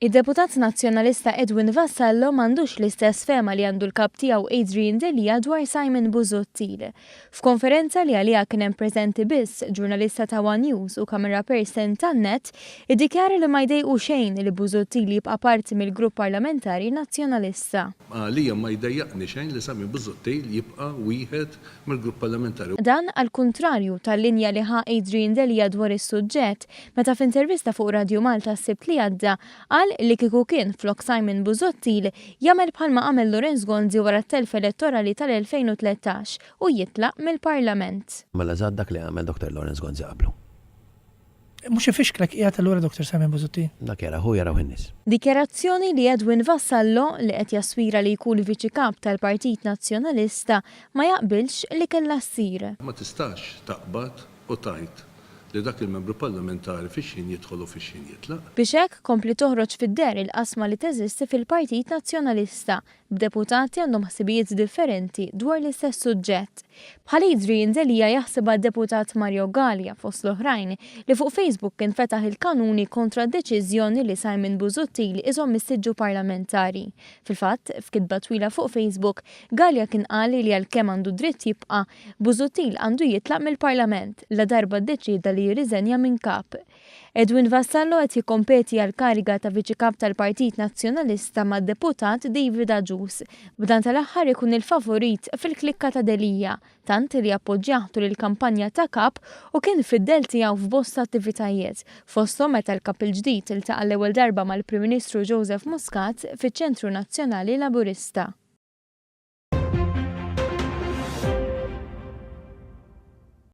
Id-deputat Nazzjonalista Edwin Vassallo m'għandux l-istess fehma li għandu l-Kap tiegħu Adrian Delia dwar Simon Busuttil. F'konferenza li għaliha kien hemm preżenti biss ġurnalista ta' one News u cameraperson tan-Net, iddikjara li ma jdejqu xejn li Busuttil jibqa' parti mill-grupp parlamentari Nazzjonalista. Għalija ma jdejjaqni xejn li Simon Busuttil jibqa' wieħed mill-grupp parlamentari. Dan għall-kuntrarju tal-linja li ħa Adrian Delia dwar is-suġġett meta f'intervista fuq Radju Malta s-Sibt li għadda qal li kieku kien flok Simon Busuttil jagħmel bħalma għamel Lawrence Gonzi wara t-telf elettorali tal-2013 u jitlaq mill-Parlament. Mela eżatt dak li għamel Dr. Lawrence Gonzi qablu. Mhux ifixklek qiegħed allura Dr. Simon Busuttil? Dak jaraw hu jarawh in-nies. Dikjarazzjoni li Edwin Vassallo, li qed jaspira li jkun Viċi Kap tal-Partit Nazzjonalista, ma jaqbilx li kellha ssir. Ma tistax taqbad u tgħid li dak il-membru parlamentari fix x'ħin jidħol u fix x'ħin jitlaq. Biex hekk kompli toħroġ fid-deher il-qasma li teżisti fil-Partit Nazzjonalista, b'deputati għandhom ħsibijiet differenti dwar l-istess suġġett. Bħal Adrian Delia jaħsibha d-deputat Mario Galea fost l-oħrajn li fuq Facebook kien fetaħ il-kanuni kontra d-deċiżjoni li Simon Busuttil iżomm is-siġġu parlamentari. Fil-fatt, f'kitba twila fuq Facebook, Galea kien qal li għalkemm għandu dritt jibqa', Busuttil għandu jitlaq mill-Parlament ladarba ddeċieda li jirriżenja minn Kap. Edwin Vassallo qed jikkompeti għall-kariga ta' Viċi Kap tal-Partit Nazzjonalista mad-Deputat David Agius, b'dan tal-aħħar ikun il-favorit fil-klikka ta' Delia, tant li appoġġjah tul il-kampanja ta' Kap u kien fid-dell tiegħu f'bosta attivitajiet, fosthom meta l-Kap il-ġdid iltaqa' l-ewwel darba mal-Prim Ministru Joseph Muscat fiċ-Ċentru Nazzjonali Laburista.